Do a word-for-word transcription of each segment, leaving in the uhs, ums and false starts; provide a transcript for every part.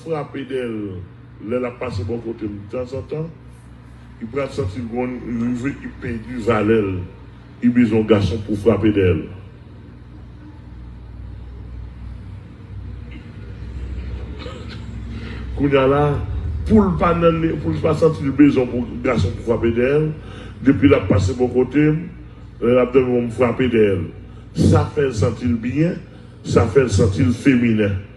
frape dèyè l lè l ap pase bò kote m tanzantan, li pral santi l gon rive li pèdi valè l, li bezwen yon gason pou frape dèyè l. Kounye a la, pou l pa nan, pou l pa santi l bezwen pou gason pou frape dèyè l, depi l ap pase bò kote m, lè l ap dòmi, m frape dèyè l. Sa fè l santi l byen, sa fè l santi l feminen.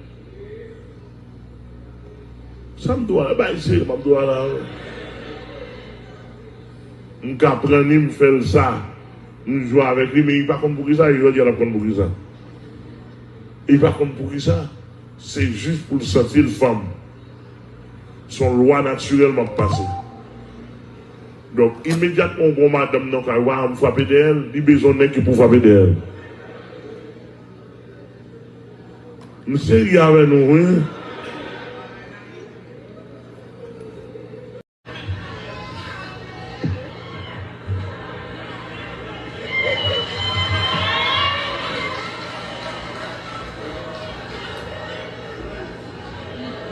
Sa m di w a la, bay serye m ap di w a la. M ka pran li, m fè l sa. M jwe avèk li, men li pa konn poukisa, e jodi a l ap konn poukisa. Li pa konn poukisa. Se jis pou l santi l fanm. Se yon lwa natirèl m ap pase. Donk, imedyatman w gen yon madanm nan kay ou a, m frape dèyè l, li bezwen yon nèg ki pou frape dèyè l. M serye avè nou, wi.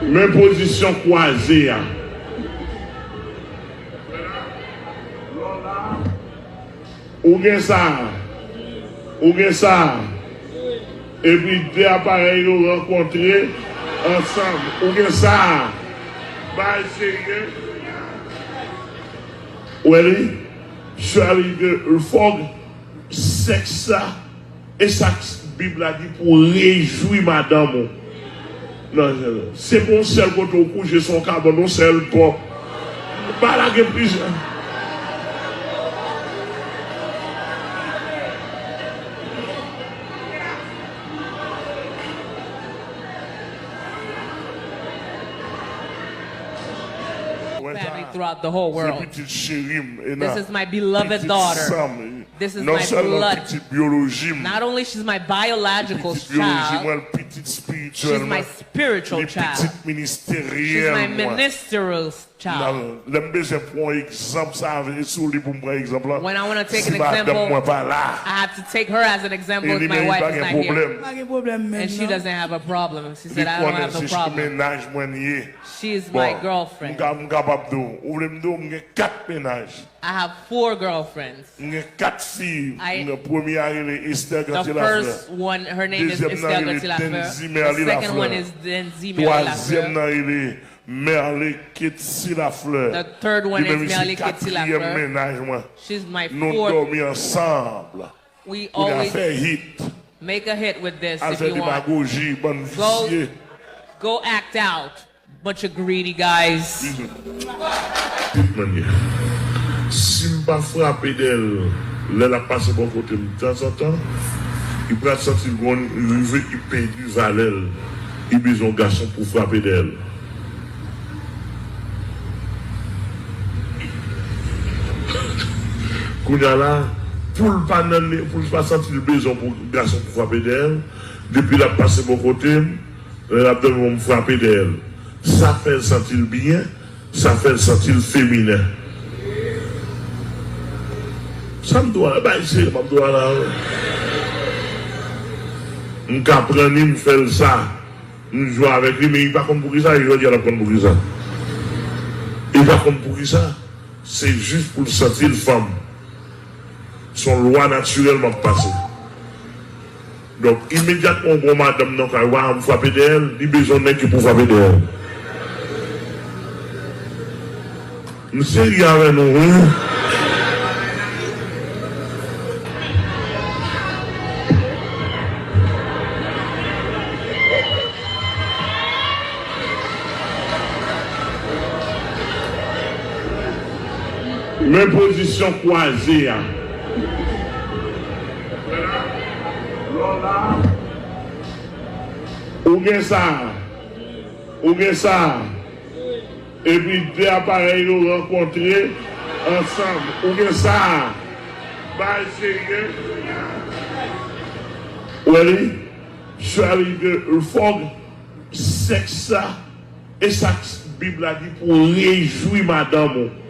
Men pozisyon kwaze a. Ou gen sa. Ou gen sa. Epi de aparèy yo rankontre ansanm. Ou gen sa. Bagay serye. Ou wè li? Charlie de Fog, sèks sa, e sa Bib la di pou w rejwi madanm ou. Non, se pa yon sèl kote w kouche, se yon kabann, yon sèl pòt. Bagay la gen plizyè. Family throughout the whole world. Se pitit cheri m, Ena. This is my beloved daughter. Pitit san m. This is my blood. Non sèlman pitit biyoloji m. Not only she's my biological child, she's my spiritual child. Li pitit biyoloji mwen, li pitit espirityèl mwen. Li pitit ministeryèl mwen. She's my ministerial child. Nan, lè m bezwen pran yon egzanp, sa vle sou li pou m pran egzanp lan. When I wanna take an example, I have to take her as an example if my wife is not here. Si madanm mwen pa la, e li menm li pa gen pwoblèm. Pa gen pwoblèm menm non. And she doesn't have a problem. She said, "I don't have a problem." Li konnen se mennaj mwen li ye. She is my girlfriend. Bon, m ka, m kapab di w. Ou vle m di w, m gen kat mennaj. I have four girlfriends. M gen kat fi. M gen premye a rele Esther Gantier Lafleur. The first one, her name is Esther Gantier Lafleur. Dezyèm nan rele Denzy Merly Lafleur. The second one is Denzy Merly Lafleur. Twazyèm nan rele Merly Ketsi Lafleur. The third one is Merly Ketsi Lafleur. Li menm li se katriyèm mennaj mwen. She's my fourth. Nou dòmi ansanm. We always make a hit with this if you want. Kounye a fè hit. Al fè demagoji, bann visye. Go, go act out. Bunch of greedy guys. Tout mannyè. Si m pa frape dèyè l lè l ap pase bò kote m tanzantan, li pral santi l gon rive li pèdi valè l. Li bezwen yon gason pou frape dèyè l. Kounye a la, pou l pa nan, pou l pa santi l bezwen pou gason pou frape dèyè l, depi l ap pase bò kote m, lè l ap dòmi, m frape dèyè l. Sa fè l santi l byen, sa fè l santi l feminen. Sa m di w a la, bay serye m ap di w a la, wi. M ka pran li, m fè l sa. M jwe avèk li, men li pa konn poukisa, e jodi a l ap konn poukisa. Li pa konn poukisa. Se jis pou l santi l fanm. Se yon lwa natirèl m ap pase. Donk, imedyatman w gen yon madanm nan kay ou a, m frape dèyè l, li bezwen yon nèg ki pou frape dèyè l. M serye avè nou, wi. Men pozisyon kwaze a. Ou gen sa. Ou gen sa. Epi de aparèy yo rankontre ansanm. Ou gen sa. Bagay serye. Ou wè li? Charlie de Fog, sèks sa, e sa Bib la di pou w rejwi madanm ou.